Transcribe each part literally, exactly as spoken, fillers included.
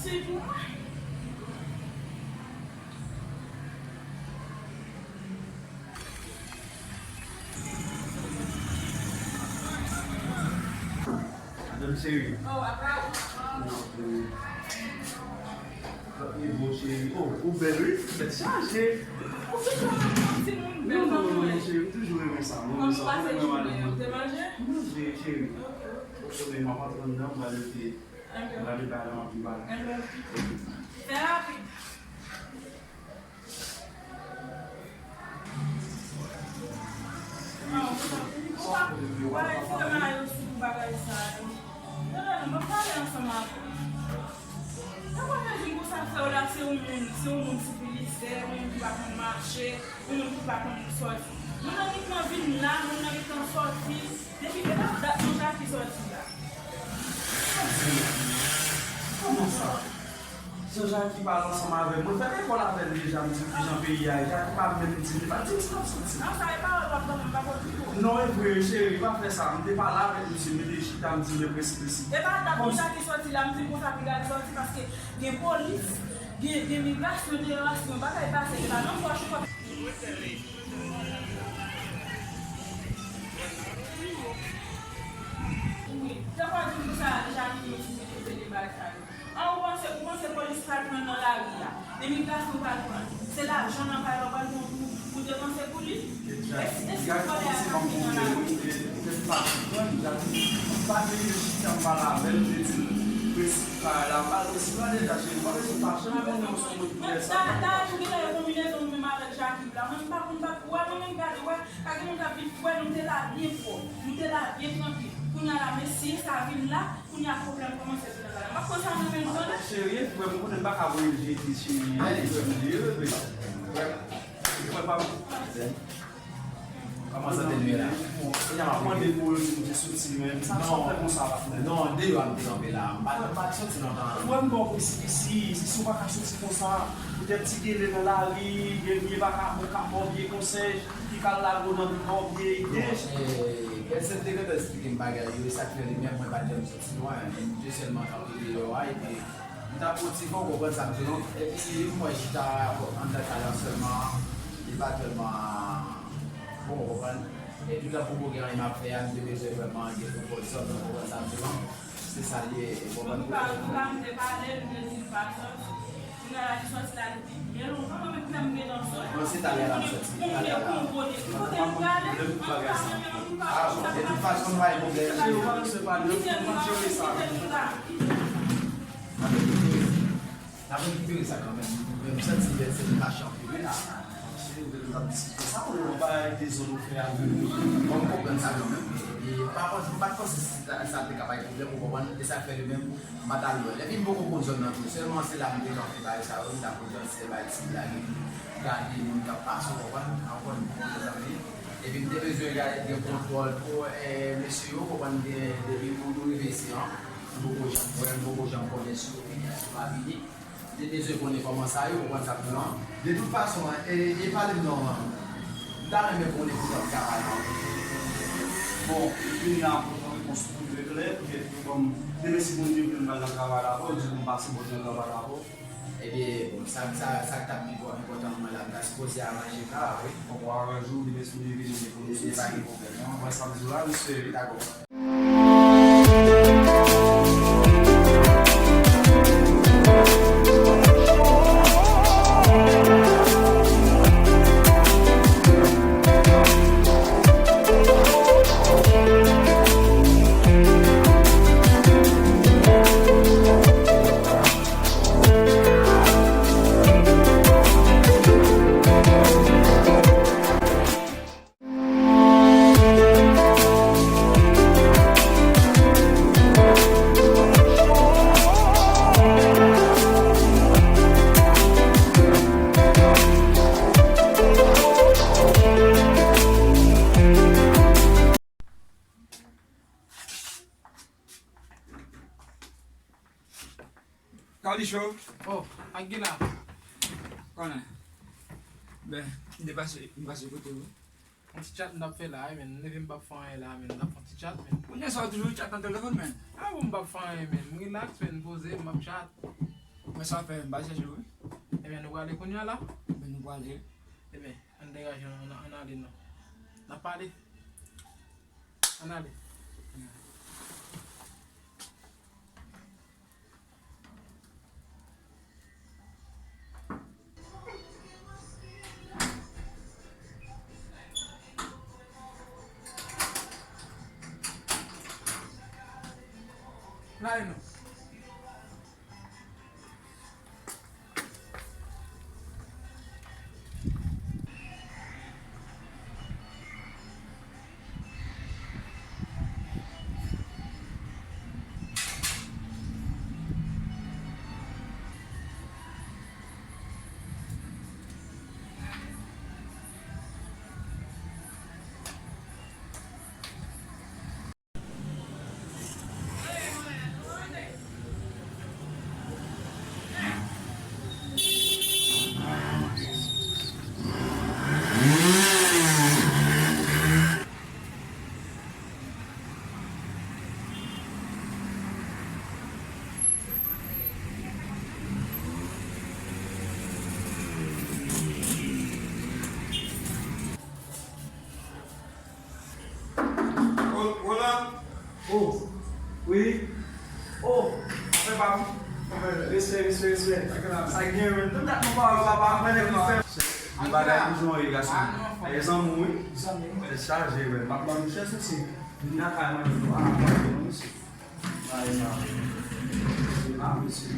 Se pou mwen. Madanm cheri. Oh, apa? Non, cheri. Ou bèl, wi. Tèt chaje. Ou toujou ap ap ti moun bèl. Non, non, non, non, cheri, m toujou renmen sa. Mwen renmen sa. Mwen renmen madanm mwen. Ou te manje? M manje, cheri. Ok, ok. Ou konnen m ap antre anndan, m pral rete. Ok. M pral rete la, m ap vin pale. Ok. Fè rapid. Ah, ou pa, ou pa, ou pa retire mayo sou bagay sa yo. Non, non, non, m ap pale ansanm avè w. Sa pa fè di konsa, frè w la, se yon moun, se yon moun sivilizè, yon moun ki pa konn mache, yon moun ki pa konn sòti. Moun nan gentan vin la, moun nan gentan sòti. Depi, e pa dat Jean Jacques ki sòti la. Kòman sa? Jean Jacques ki pale ansanm avè m. Mwen fè lekòl avè l deja, m di l kijan peyi a ye. Jacques pa menm di m, li pa di m si l ap sòti. Non, sa e pawòl w ap ban m, m pa konn ki mo. Non, e vre, cheri, pa fè sa. M te pale avèk misye, m te chita, m di l presi, presi. E pa dat Jean Jacques ki sòti la, m di l konsa piga l sòti, paske gen polis, gen, gen migrasyon deyò a, si yon bagay pase, li pa nan pòch ou. Wi, sa pa di m sa, Jacques, yo ti mete pede bagay sa yo. An, ou panse, ou panse polis pral pran nan lari a? Imigrasyon pral pran. Se lajan nan kay la, pral pran pou, pou depanse pou li? E si, e si vòlè a ka vin nan lari? Mwen, ta, ta, nou genlè konbinezon menm avèk Jacques la. Mwen, m pa konn, m pa, wè, mwen menm gade, wè, pa gen moun k ap vin, wè, nou te la byen pwòp, nou te la byen trankil. Kounye a la, mesye sa vin la, kounye a pwoblèm kòmanse vin nan kay la. M ap pran sa nan men nou, tande? Cheri, frè m, ou konnen m pa ka voye l jete, cheri. Frè m, frè m, frè m pa m. Kòman sante nou ye la? Kounye a m ap mande pou yo di m te soti, men sa m sot fè konsa, patnè? Non, deyò a m te kanpe la. M pa t, m pa t soti lontan. Frè m, ba w pisi, pisi, si, si w pa ka soti konsa, poutèt ti gele nan lari, gen vye vakabon k ap ba w vye konsèy, ki ka lage w nan tout ba w vye ide. Non, eh, Bèlsè te gentan eksplike m bagay yo, e sa k fè li menm mwen pa t janm soti lwen, men m te sèlman kanpe deyò a, epi m t ap motive w, konprann sa m di w, epi m wè chita anndan kay la sèlman, li pa tèlman bon, w konprann? Epi tankou pou gen anyen m ap fè a, m te bezwen vrèman gen konfò zòn nan, w konprann sa m di w? Se sa l ye, w konprann? Nou pa, nou pa vle pale, nou te di nou pa sòti. Kounye a la, li sòti la depi byen lontan, mwen menm, m gentan sòti. Bon, se talè a l ap sòti, talè a l ap. Kote l prale, mwen pa menm, mwen pa. Ah, bon, de tout fason, nou pa gen pwoblèm. Se yo, se pa nou, nou jere sa. N ap rekipere sa kanmenm. Men m santi Bèlsè te fache anpil wi la. Sa pou yon bagay dezòd ou fè avè nou. Bon, m konprann sa kanmenm. E, e, pa panse, m pa t panse si sa, sa te ka bay pwoblèm, ou konprann? E sa k fè li menm, m pa t al lwen. Epi m poko konn zòn nan tou. Sèlman se la m te kanpe bagay sa yo, m t ap konn zòn se bay ti blag epi gade moun k ap pase, ou konprann? Ou konprann, mezanmi. Epi m te bezwen gade gen kontwòl pou, eh, mesye yo, ou konprann, gen, depi pou nou rive isi an, m poko janm wè, m poko janm konnen si yo vini, si yo pa vini. Li bezwen konnen kòman sa ye, ou konprann sa m di w lan. De tout fason, e, e pale m non, m ta renmen konnen kote w ap travay la. Bon, kounye a, pou yon repons pou nou klè, poutèt ke kòm demen si Bondye vle m pral nan travay la avè w, di pou m pase bò nan travay la avè w. Ebyen, bon, sa, sa, sa k t ap pi enpòtan pou mwen la, m ta sipoze aranje m la, wi. Bon, pou aranje w, demen si Bondye vle, nou gen pou nou soti. Ebyen, pa gen pwoblèm, non. Mwen, sa m di w la, m espere. Dakò. Kalicho. Oh, ak Gina. Konnen. Ben, m te pase, m pase kote ou. Yon ti chat m t ap fè la, men m leve m p ap fè anyen la, men m t ap fè yon ti chat, men. Kounye a sa w toujou chat nan telefòn, men. Ah bon, m p ap fè anyen, men. M relax, men, m poze, m ap chat. Mwen sa fè, m pa chèche wi. Ebyen, nou prale kounye a la? Ebyen, nou prale. Ebyen, ann degaje, ann, ann ale non. N ap pale. Ann ale. N ale non. Roland. Oh. Wi. Oh. Afè pa m. Respè, respè, respè. Sa k gen, men? Tout dat nou pa wè papa, mwen nèg li fè. Yon bagay pou jwenn yon gason. Ay, zanmi w, wi. Zanmi w. Tèt chaje, men. M ap ban nou chèz osi. Vin nan kay mwen, nou a, mwen, mesye. Ay, sa. Ah, mesye.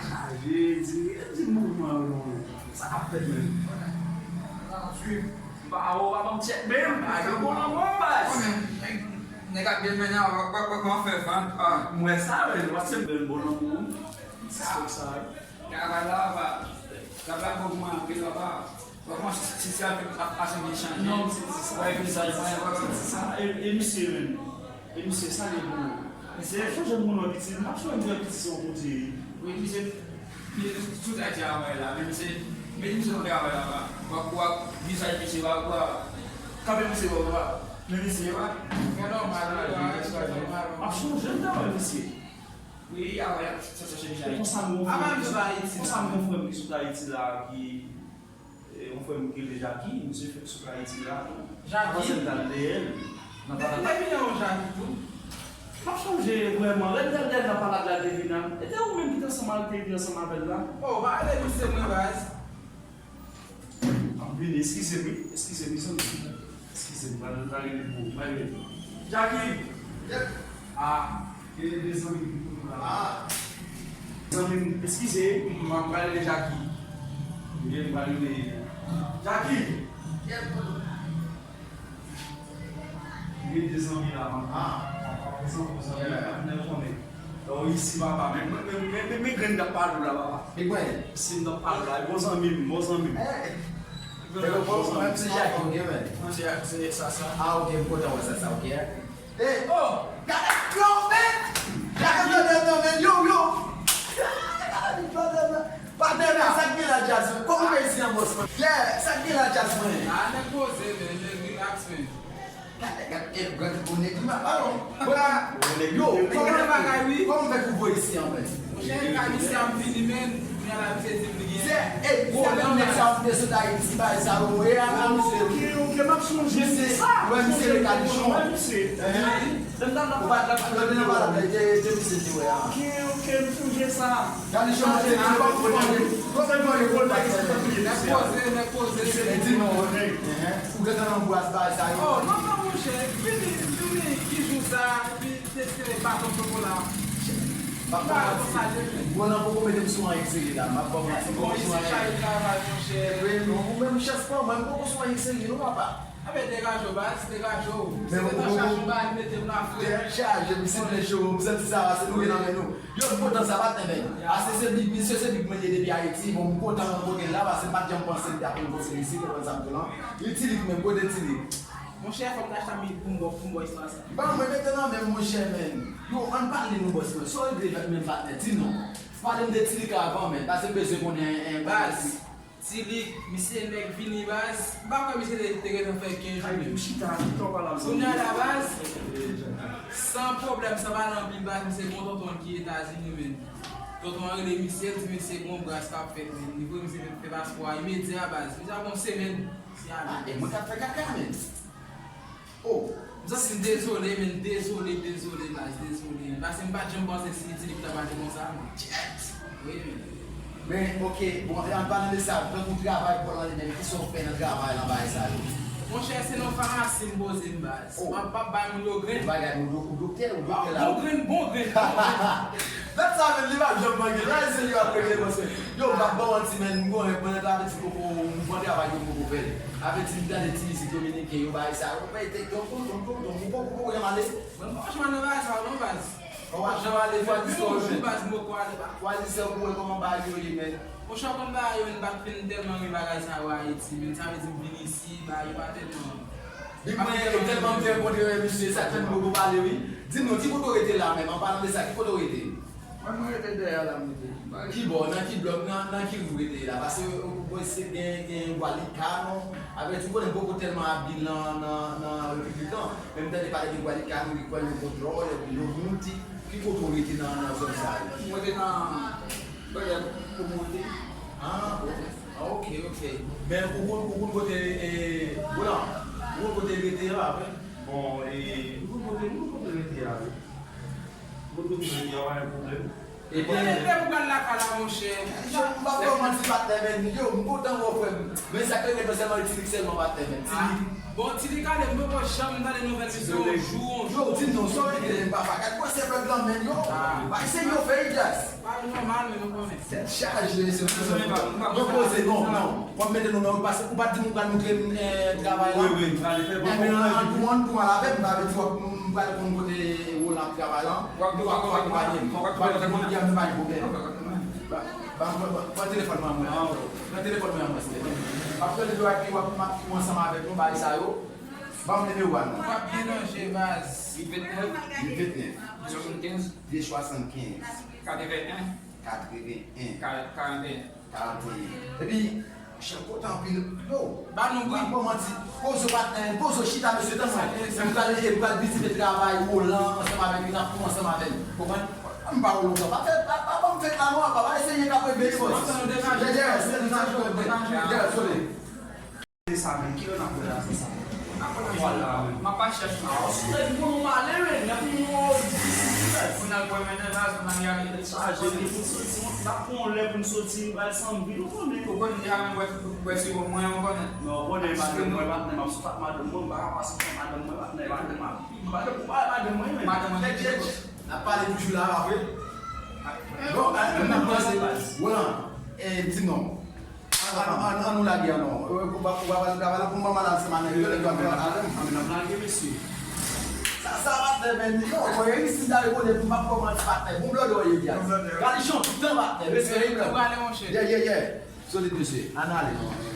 Chaje, di, di mouvman yo, non. Sa k ap fèt menm? N ap swiv. Ba, ou pa ban m tchèk menm. A, gen bon lanmou, baz. Nèg ap gen mennen, w ap, w ap, w ap fè vant. Ah, m wè sa, men, w ap se bèl bon lanmou. Sa, sa. Travay la, ba. Travay bon pou mwen anpil, papa. Bon, si, si, si ap, ap, ap chanje chanje. Non, se, se sa. Wè, vizaj mwen, wè, se sa. E, e misye menm? E misye, sa li bon? Misye, fò jan moun wè piti, m ap chanje wè piti se yon kote. Wi, misye, misye sou travay la, men misye, men misye sou travay la, pa. Wè, wè, vizaj misye, wè, wè. Kanpe misye, wè, wè. Men misye, wè. Fè nòmal, wè, fè nòmal. M ap chanje, m ta wè misye. Wi, a wè, sa, sa, se misye. Konsa, mon frè, konsa, mon frè ki sot Ayiti la, ki E, yon frè m ki rele Jaki, misye fèk sot Ayiti la. Jaki? Avan se m t al dèyè l. Nan palad la. Depi lè w Jaki tou? M ap chanje vrèman. Lè m t al dèyè l nan palad la, te vin a m. E te ou menm ki t ansanm al, te vin ansanm avè l la. Oh, pa rele misye mwen, baz. M ap vini, eskize m, wi. Eskize m, wi, zanmi. Eskize m, m pral, m pral rele pou ou. M pral rele. Jaki! Yep. Ah, gen de zanmi ki pou nou la. Ah. Zanmi m, eskize, m ap pral rele Jaki. Oubyen m pral rele Jaki. Yep. Gen de zanmi la, man. Ah. Zanmi, zanmi, yeah. Nèg konnen. Oh, isi papa, men, men, men, men, men, men grenn k ap pale w la, papa. Li kwen? Si m t ap pale w la, bon zanmi m, bon zanmi m. Eh. Bon zanmi m. Mwen se Jaki, ok, men. Mwen se, se sa, sa. Ah, ok, m kontan wè sa, sa, ok. Hey, oh, gade, yo, men. Gade, yo, yo, yo, men, yo, yo. Patnè, men, sa k gen la, Jazz, men? Kòman w fè isi an, bòs, mwen? Yeah, sa k gen la, Jazz, mwen? Ah, nèg poze, men, nèg relax, men. Gade, gade, e, gade, bon nèg, li pa balon. Bra, yo, kòman bagay, wi? Kòman w fè pou voye isi an, men? Monchè, kay isi a ap vini, men. Kounye a la, misye di m li gen. Se, e, gwo, men nèg sa ap vin sot Ayiti, bay sa, yo, e, a, a, misye. Ok, ok, m ap sonje, se sa. Wè, misye, le kadichon. Wè, misye. Hein? Ou pa t ap lòt nan malad la, te, te misye te wè a. Ok, ok, m sonje sa. Gade chanje, se pa pou manje. Kòman manje pou manje? Nèg poze, nèg poze. E di non, nèg. Ou gentan anbwase bagay sa yo. Oh, non, non, monchè. Vini, vini, ki jou sa, epi te se baton chokola. M ap ba w manti. Bon, nan poko mete m sou anyen k serye la. M ap ba w manti, m poko sou anyen. Bon, isi chay travay, monchè. Wi, non, ou menm chans pa w, mwen, m poko sou anyen k serye, non, papa. Enben, degaje w, baz, degaje w. Se te nan chache yon bagay, mete m la frè. Tèt chaje, misye ble cho, m santi sa pase, nou gen nan men nou. Yo, m kontan sa, patnè, men. Ase se big, misye se big mwen ye depi Ayiti. Bon, m kontan rankontre l la, pase m pa t janm panse m t ap rankontre l isi, konprann sa m di w lan. Li Tilik menm, kote Tilik? Monchè, fò m ta chita mi pou m bò, pou m bò istwa sa. Ban mwen mete nan men m, monchè, men. Yo, ann pale non, bòs mwen. Sa w regle menm, patnè, di non. Pale m de Tilik avan, men. Pase m bezwen konnen, en, en, baz. Tilik, misye nèk vini, baz. M pa kwè misye te, te gentan fè kenz jou menm. Ay, m chita, chita w pale avè m. Kounye a la, baz. San pwoblèm, san pale anpil, baz, misye gon tonton ki Etazini, men. Tonton an rele misye, l di misye gon bras k ap fèt, men. Li voye misye fè paspò a imedya, baz. Misye ap yon semèn, misye ale. Ah, e mwen k ap fè kaka, men. Oh. M santi m dezole, men, dezole, dezole, baz, dezole. Paske m pa t janm panse si Ti Lik ta pase konsa, men. Jet! Wi, men. Men, ok, bon, an palan de sa, tankou travay pou w lan li menm, kisa w fè nan travay lan bagay sa yo? Monchè, se nan famasi m poze m, baz. Oh. M ap, m ap bay moun yo grenn. Ou bagay moun yo, ou doktè, ou doktè la. Bon grenn, bon grenn, bon grenn. Dat sa menm, li p ap janm manke. Bagay serye w ap regle, paske, yo, m p ap ba w manti, men, m konnen, mwen, nan travay ti koko, m pran travay yo, m poko fè l. Avèti m tande ti mizik dominiken yo, bagay sa yo. Mwen te tonton, tonton, tonton, ou poko, ou poko janm ale? Mwen poko janm ale nan bagay sa yo non, baz. Ou pa janm ale fwa di sa w jwenn. Baz, m poko ale, baz. Fwa di sa w pou wè kòman bagay yo ye, men. Monchè, w konn bagay yo, m pa t fin tèlman renmen bagay sa yo Ayiti, men sa vle di m vin isi, bagay yo pa tèlman. Li mwen, e tèlman m te rankontre misye, sa k fè m poko pale, wi. Di m non, ki kote w rete la menm? An palan de sa, ki kote w rete? Mwen, mwen rete dèyè la, m rete. Ki bò, nan ki blòk, nan, nan ki ri w rete la? Paske, ou, ou, se gen, gen Gwalikano, avèti, ou konnen m poko tèlman abil nan, nan, nan Repiblik lan, men m tande pale de Gwalikano, de Kwèl Lokodròl, epi Lomouti. Ki kote w rete nan, nan zòn sa yo? Mwen rete nan, dèyè Komodé. Ah, ok. Ah, ok, ok. Men ou konn, ou konn kote, e, Roland, ou konn kote l rete a, vre? Bon, e, ou konn kote, ou konn kote l rete a, vre? Bon, tout moun gen yon pwoblèm. Ebyen, lè pou pral lakay la, monchè. Yo, m pa fè w manti, patnè, men, yo, m kontan wè w, frè m. Men sa k rete sèlman, Ti Lik sèlman, patnè, men. Ti Lik. Bon, Ti Lik ale, m poko janm tande nouvèl misye yon jou, yon jou. Yo, di m non, sa w regle, papa. Gad bwè se vlòg lan, men, yo. Bay se yo fè, Idyas. Pa nòmal, men nou konnen. Tèt chaje, se pou sa. Mwen poze, non, non. Kòm mete nou nan wout, paske ou pa t di m ou pral montre m, eh, travay la. Wi, wi, m prale fè bon. Ebyen, an, an, pou mwen, pou mwen avè m, pa vle di w ap, m pral konn kote Roland ap travay la. W ap, w ap, w ap akonpaye m. W ap akonpaye m, pa gen pwoblèm. Ba, ba, ba, ba, pran telefòn mwen, mwen. Pran telefòn mwen, mwen, silvouplè. M ap rele w epi w ap, m ap, ou ansanm avèk nou, bagay sa yo. Ban m nimewo a non. W ap byen ranje, baz. Uit vennèf. Uit vennèf. Swasannkenz. De swasannkenz. Katreven en. Katreven en. Ka-, karanteyen. Karanteyen. Epi, chèf kontan anpil. Yo, ba nou bri. Pa manti. Pozo patnè, pozo chita, mesye, tann mwen. M pral, m pral vizite travay Roland ansanm avèk li, n ap tou ansanm avè l. Konprann? M pa wè lontan. Pa fè, pa, pa ban m fèk la non, pa, pa eseye k ap regle li, bòs. Jè, jè, jè, sole. Se sa menm, kilè n ap wè la, se sa. N ap wè la, m ap pa chèche. Ah, si w te di pou nou ale, men, n ap yon difisil, men. Pou n al bwè mennaj la, pou n al gade. Sa, jeni pou soti, n ap pran yon lè pou n soti, n pral Sanvil, ou konnen. Ou konnen deja, men, wè, wè, si mwen, ou konnen. Non, ou konnen, madanm mwen, patnè, m ap sou pat madanm mwen, m pa ka pase san madanm mwen, patnè, madanm mwen, madanm mwen, madanm mwen, men. Madanm mwen, tchèk, tchèk. N ap pale toujou la, apre. Bon, n ap panse, Roland, eh, di non. An, an, an, an nou lage an non. Ou, ou pa, ou pa pral travay la pou mwen, madanm, se madanm, yo lè gade avè m. An, n ap lage, mesye. Sa, sa, patnè, men, yo, mwen, isi, ta rekonèt, m ap kòmanse, patnè. Bon blòdè, w ye, Diaz. Bon blòdè, wi. Kalichon, tout tan, patnè. Respè, wi, blòd. Ou prale, monchè. Yeah, yeah, yeah. Solid, mesye. Ann ale, non.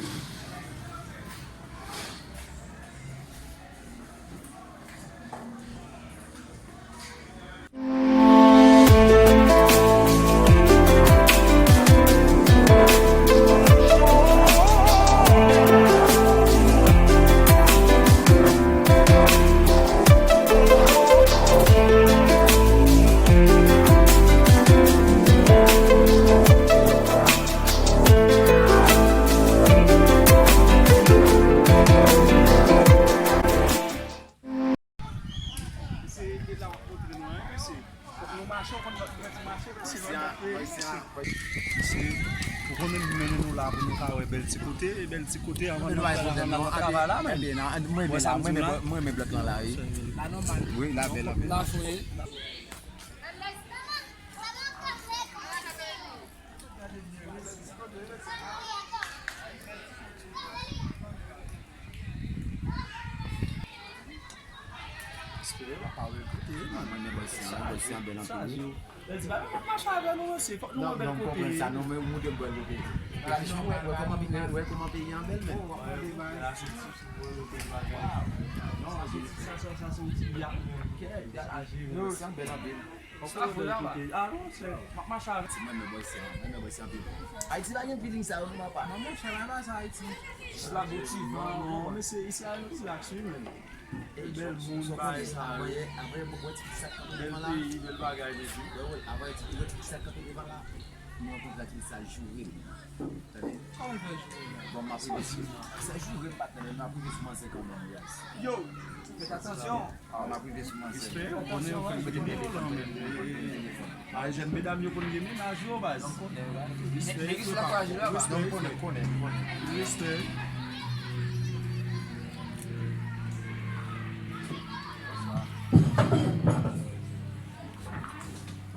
Se de la w ap montre nou an, mesye. Fòk nou mache, w konn lòt nou fè ti mache, sinon n ap peye. Mesye, ou konnen m mennen nou la pou nou ka wè bèl ti kote, e bèl ti kote, anvan n ap pral nan travay la, men. Ebyen, mwen renmen la, mwen renmen, mwen renmen blòk lan la, wi. La nòmal. Wi, la bèl, la bèl. La fouye. Espere papa w ekoute, non, men bòs lan, bòs lan bèl anpil, wi. Yo di, pa, pa mache avè nou, mesye, fòk nou wè bèl kote. Non, non, m konprann sa, non, men ou montre m bèl kote. Epi, wè, wè kòman, wè, wè kòman peyi an bèl, men. Non, sa, sa, sa, se yon ti byak. Bèl anpil. Sa fè la, ba. Ah, non, se, m ap mache avè. Mwen, men bòs lan, mwen, men bòs lan anpil. Ayiti pa gen feeling sa yo, non, papa. Non, monchè, pa sa Ayiti. La gen ti van, non, mesye, isi a yon ti laks, wi, men. Bèl moun, bagay sa yo. Apre, apre, mwen ti sa kanpe devan la. Bèl peyi, bèl bagay, mesye. Wi, wi, apre, ti, ti sa kanpe devan la. Mwen rankontre ak sa joure m. Tande? Kòman l fè joure la? Bon, m ap rive sou. Sa joure m, patnè, men m ap rive sou manzè kanmenm, yes. Yo! Fèt atansyon! Ah, m ap rive sou manzè. Respè, ou konnen ou fè m kote bèl ekran, men ou konnen telefòn. Ah, jèn medam yo konn gen mennaj yo, baz. Respè, respè. Respè.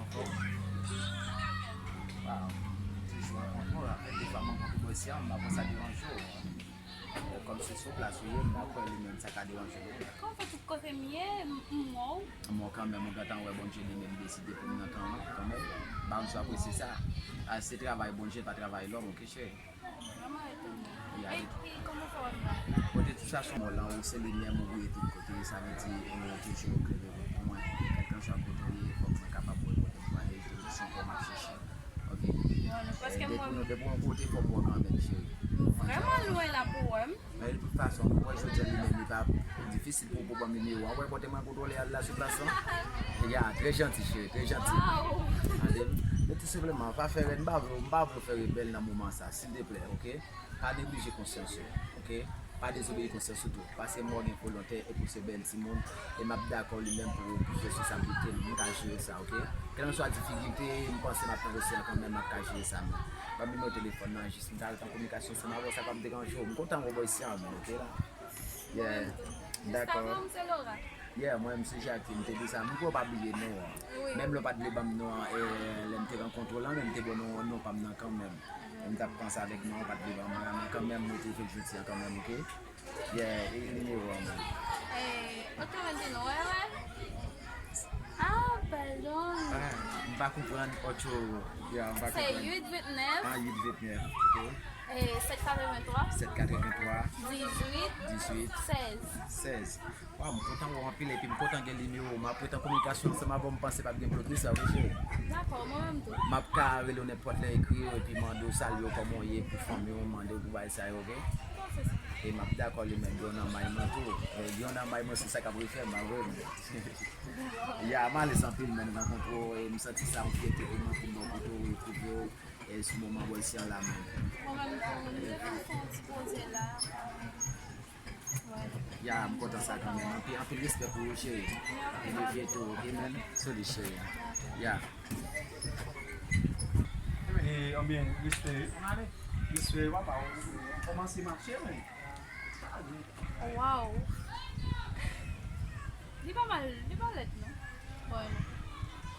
Anfòm? Wow. Toujou an kòntwòl. Anfèt, defwa m rankontre bòs la, m pa konn sa deranje w. Kòm se sou plas ou ye, m pa kwè li menm sa ka deranje w. Kòm fè tout kote m ye, m, m wè w. M wè w kanmenm, ou gentan wè Bondye li menm deside pou m nan kan an, kanmenm. M pa bezwen apresye sa. Ah, se travay Bondye, pa travay lòm, oke, cheri? Vrèman etone. Epi, kòman fè w wè m la? Bon, de tout fason, mwen lan, ou se limyè m, ou briye tout kote, sa vle di, ou toujou klere pou mwen. Kèlkanswa kote w ye, fòk mwen kapab wè kote m prale, direksyon ke w ap chèche. Ok? Bon, paske mwen depi w yon kote, fòk mwen kanmenm, cheri. M vrèman lwen la pou w wè m. Men de tout fason, pou mwen, jodi a, li menm, li pa difisil pou, pou w ban m nimewo a. Ou wè kote mwen kontwole a la sou plas lan? Ya, trè janti, cheri, trè janti. Tande m? Men tou senpleman, pa fè rèd, m pa vle, m pa vle w fè rebèl nan moman sa, silteplè, oke? Pa neglije konsyans ou, oke? Pa dezobeyi konsyans ou tou, paske mò gen volontè e pou se bèl timoun, e m ap dakò li menm pou plis responsablite, m ka jere sa, oke? Kèlkanswa difikilte, m panse m ap nan dosye a kanmenm, m ap ka jere sa, men. Ban m nimewo telefòn nan, jis m ta ret an kominikasyon ansanm avè w, sa p ap deranje w. M kontan wè w bò isi a, men, oke la? Yeah. Dakò. Mwen menm tou. Miss Tavon, se Laura. Yeah, mwen menm se Jacqueline, m te di sa. M kwè w pa bliye non an. Wi. Menm lè w pa t vle ban m non an, e, lè m te rankontre w lan, men m te ba w non, non pa m nan kanmenm. Mhm. M t ap panse avèk non an, w pa t vle ban mwen, men kanmenm, mwen te fè l jodi a kanmenm, oke? Yeah, e nimewo an, man. Eh, oke, mwen di nou, wè, wè. Ah, padon. Ah, m pa konprann, ocho, yeah, m pa konprann. Se uit vennèf. Ah, uit vennèf, oke. Eh, sèt katrevenntwa. Sèt katrevenntwa. Dizuit. Dizuit. Sèz. Sèz. Waw, m kontan wè w anpil epi m kontan gen nimewo w. M ap ret an kominikasyon ansanm avè w, m panse p ap gen blokis la, wi, cheri. Dakò, mwen menm tou. M ap ka rele w nenpòt lè, ekri w epi mande w salye w, kòman w ye, pou fanmi w, mande w pou bagay sa yo, oke? Bon, se sa. E m ap dakò li menm, gen w nan may mwen tou. Eh, gen w nan may mwen, se sa k ap refè m, pa vre, men. Ya, m alèz anpil, men, rankontre w, e m santi sa yon fyète pou mwen, pou m bò kote w, retwouve w, e sou moman bò isi a la, men. Mwen menm tou, m te vin fè yon ti poze la. Ya, m kontan sa kanmenm. Anpil, anpil respè pou ou, cheri. Anpil respè tou, oke, man? Soli, cheri. Ya. E, anbyen, respè. Respè, papa, ou kòmanse mache, men. Waw. Li pa mal, li pa lèd, non. Bon,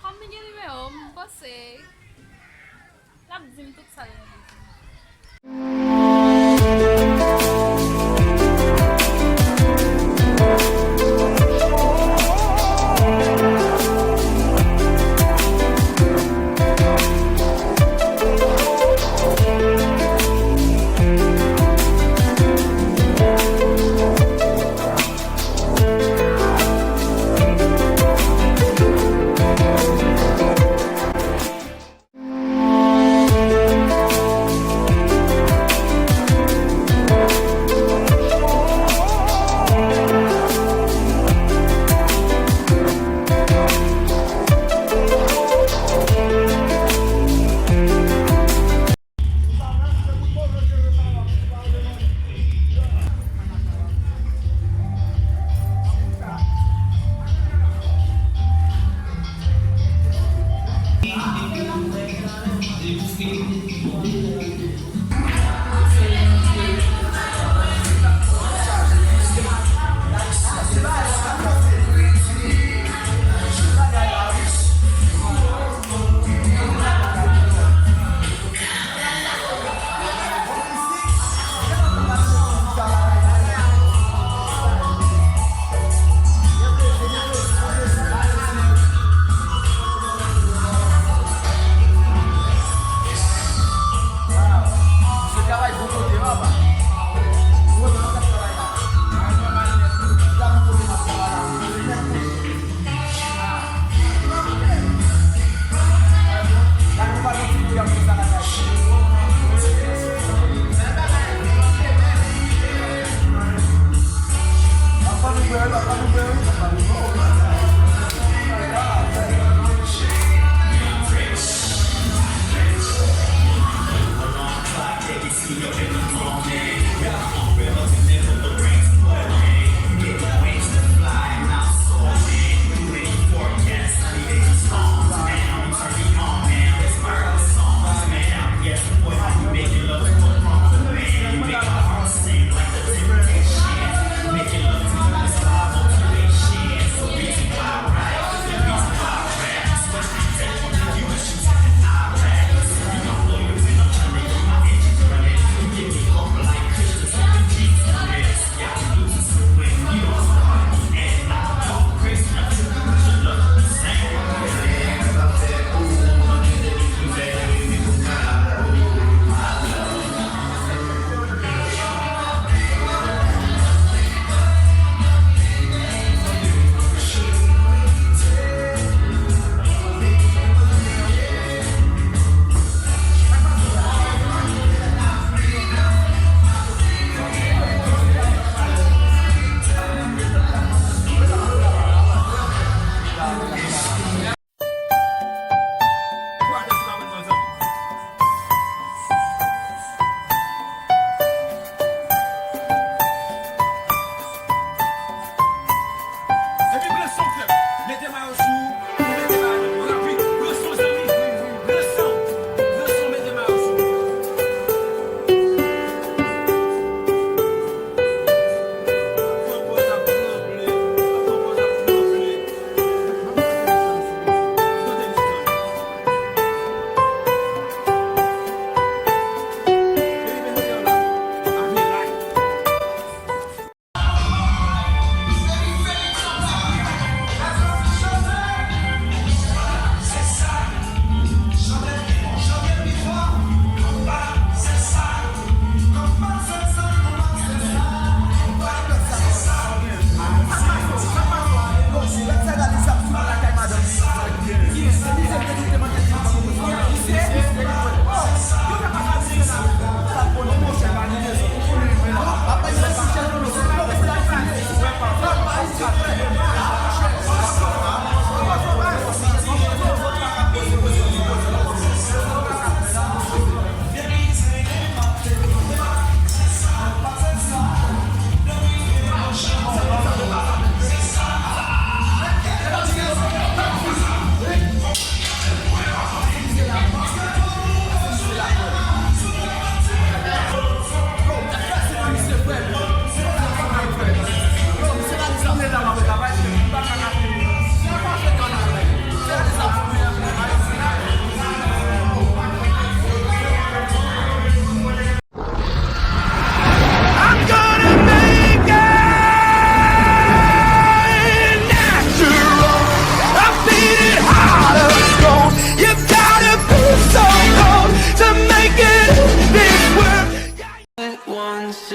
kòm li gen nimewo m, m panse l ap di m tout sa l gen pou di m.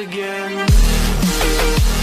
again.